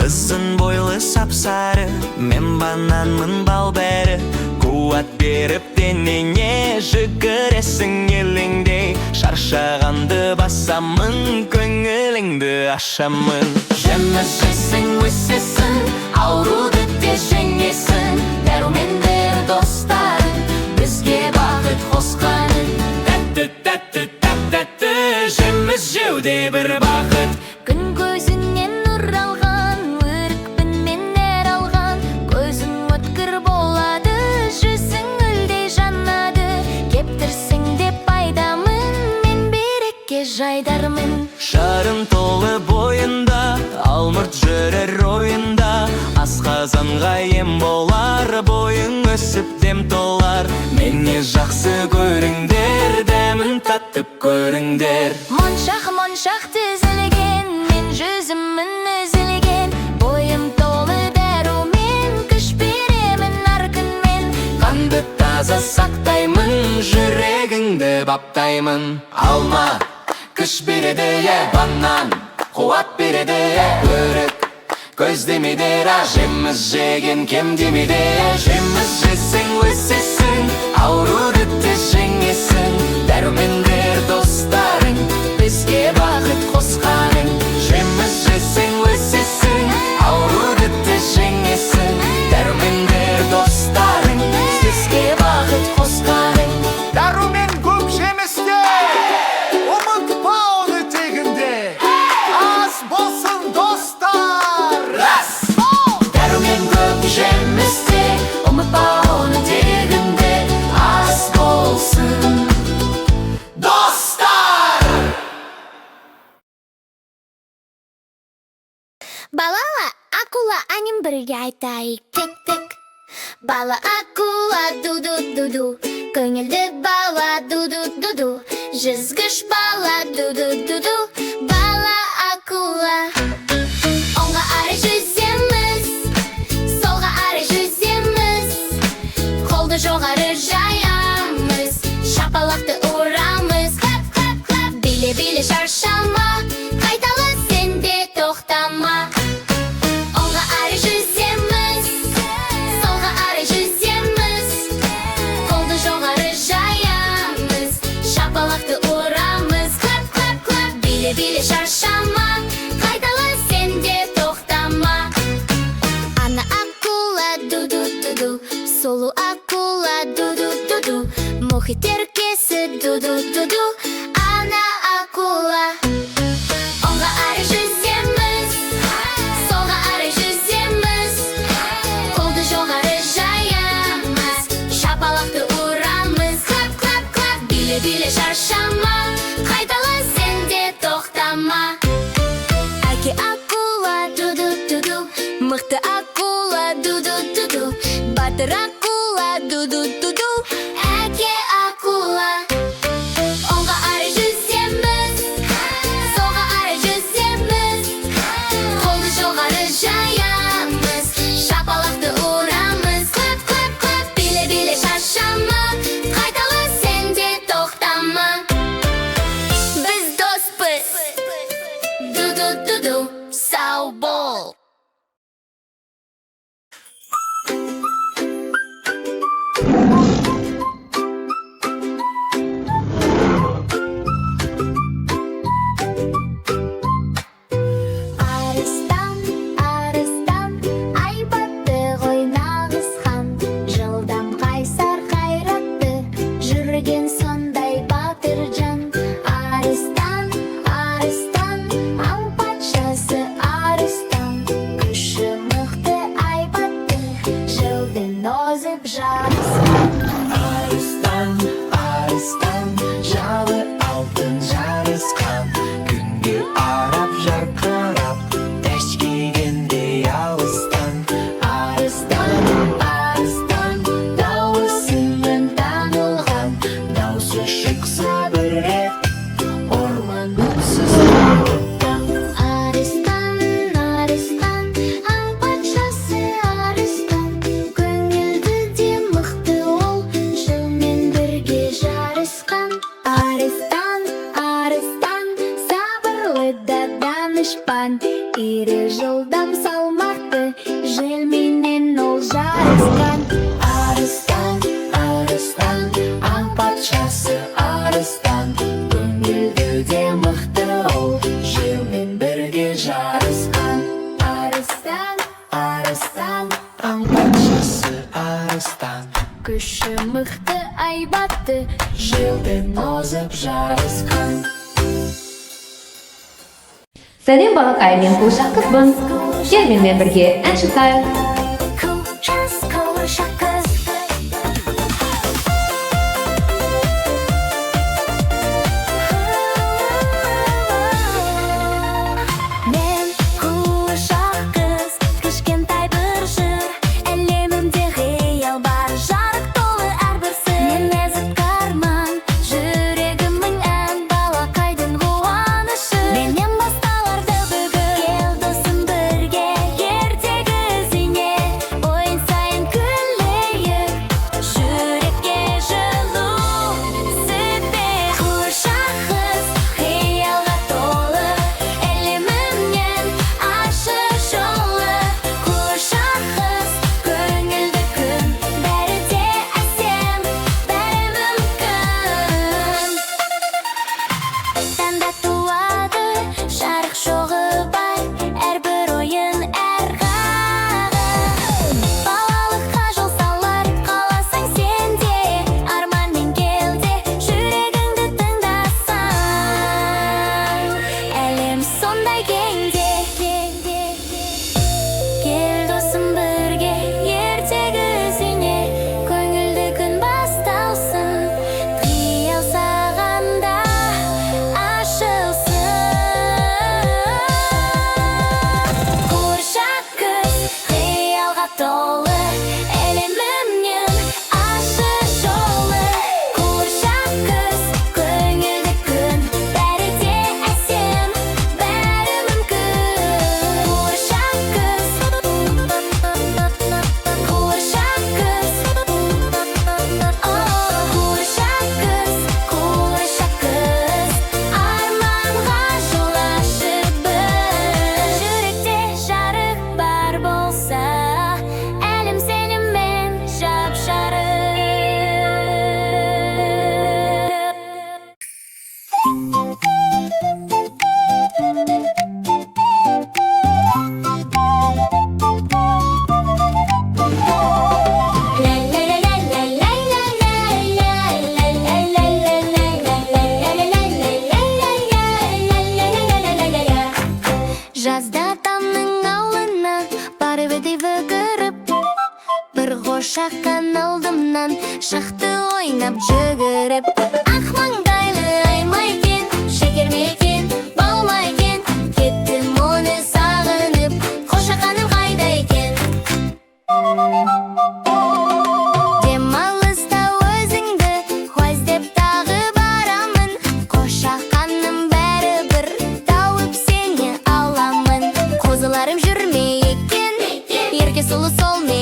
Ұзын бойлы сап-сары, мен бананмын бал бәрі. Қуат беріп денеңе, жүгіресің елеңдей. Шаршағанды басамын, көңіліңді ашамын. Жеміс жесең өсесің, ауруды тез жеңесің. Дәрумендер достарың, бізге бақыт қосқаның. Тәтті, тәтті, тәп тәтті, жеміс жеу де бір бақыт. Күн көзінен нұр алған, өрікпін мен нәр алған. Көзің өткір болады, жүзің гүлдей жанады. Кептірсең де пайдамын, мен береке жайдармын. Шарын толы бойында, алмұрт жүрер ойында. Асқазанға ем болар, бойың өсіп дем толар. Мені жақсы көріңдер, дәмін татып көріңдер. Моншақ, моншақ тізілген, мен жүзімін үзілген. Бойым толы дәрумен, күш беремін әр күнмен. Қанды таза сақтаймын, жүрегіңді баптаймын. Алма күш береді, е, банан қуат береді, е, өрік көздемейді, жеміс жеген кем демейді. Жеміс жесең өсесің, ауруды тез жеңесің. Дәрумендер достарың, бізге бақыт қосқаның. Жеміс жесең өсесің, ауруды тез жеңесің. Дәрумендер достарың, бізге бақыт қосқаның. Дәрумен көп жемісте, ұмытпа оны тегінде. Ас болсын, достар! Рас! Дәрумен көп жемісте, ұмытпа оны тегінде. Ас болсын, Достар! Балала акула әнін бірге айтайық. Тік тік. Бала акула, ду-ду ду-ду. Көңілді бала, ду-ду ду-ду. Жүзгіш бала, ду-ду ду-ду. Бала акула. Оңға қарай жүземіз, солға қарай жүземіз. Қолды жоғары жаямыз, шапалақты ұрамыз. Клап, клап, клап. Биле, биле, шаршама, қайтала сен де тоқтама. Оңға қарай жүземіз, солға қарай жүземіз. Қолды жоғары жаямыз, шапалақты ұрамыз. Клап, клап, клап. Биле, биле, шаршама, қайтала сен де тоқтама. Ана акула, ду-ду ду-ду. Сұлу акула, ду-ду ду-ду. Мұхит еркесі, ду-ду ду-ду. Ана акула. Оңға қарай жүземіз, солға қарай жүземіз. Қолды жоғары жаямыз, шапалақты ұрамыз. Клап, клап, клап. Биле, биле, шаршама, қайтала сен де тоқтама. Әке акула, ду-ду ду-ду. Мықты акула, ду-ду ду-ду. Батыр акула, ду-ду ду-ду. Әке акула. Оңға қарай жүземіз, солға қарай жүземіз. Қолды жоғары жаямыз, шапалақты ұрамыз. Клап, клап, клап. Биле, биле, шаршама, қайтала сен де тоқтама. Біз доспыз. Ду-ду ду-ду. Сау бол. Арыстан, арыстан, айбатты ғой нағыз хан. Жылдам, қайсар, қайратты, жүрген сондай батыр жан. Арыстан, арыстан, аң патшасы арыстан. Күші мықты, айбатты, жылдың озып жарысқан. Арыстан, арыстан, жалы алтын жарысқан. Күнге арап жарқырап, тәж кигендей алыстан. Арыстан, арыстан, дауысымен танылған. Даусы шықса бір рет, орман үнсіз қалады. Арыстан, арыстан, аң патшасы арыстан. Көңілді де мықты ол, жылмен бірге жарысқан. Арыстан, арыстан, сабырлы да данышпан. Ірі, жылдам, салмақты, желменен ол жарысқан. Арыстан, арыстан, аң патшасы арыстан. Көңілді де мықты ол, желмен бірге жарысқан. Арыстан, арыстан, Аң патшасы арыстан. Күші мықты, айбатты, Желден озып жарысқан. Сәлем, балақай, мен қуыршақ қызбын. Кел, менімен бірге ән шырқайық. Қуыршақ қыз. Мен қуыршақ қыз, кішкентай бір жыр. Әлемімде қиял бар, жарық толы әрбір сыр. Мен нәзік арман, жүрегімнің ән, балақайдың қуанышы. Менен басталарды бүгін. Кел, досым, бірге ертегі ізіне. Ойын сайын күлейік, жүрекке жылу сепе. Қуыршақ қыз, қиялға толы, әлемімнен ашық жолы. Қуыршақ қыз, көңілді күн, бәрі де әсем, бәрі мүмкін. Таңда туады жарық шоғы бар, әрбір ойын, әр қағы. Балалыққа жол салар, қаласаң сен де, арманмен кел де, жүрегіңді тыңдасаң. Әлем сондай кеңде. Кел, досым, бірге ертегі ізіне, көңілді күн басталсын, қиял саған да ашылсын. Қуыршақ қыз, қиялға толы, әлемімнен ашық жолы. Қуыршақ қыз, көңілді күн, бәрі де әсем, бәрі мүмкін. Қуыршақ қыз, қуыршақ қыз, қуыршақ қыз, қуыршақ қыз, арманға жол ашып бір. Жүректе жарық бар болса, әлем сенімен жап-жарық. Жазда тамның аулына барып еді кіріп, бір қошақан алдымнан шықты ойнап жүгіріп. Ақ маңдайлы ай ма екен, шекер ме екен, бал ма екен? Кеттім оны сағынып, қошақаным қайда екен? Демалыста өзіңді іздеп тағы барамын. Қошақаным, бәрібір тауып сені аламын. Қозыларым жүр ме екен, ерке сұлу сол ме?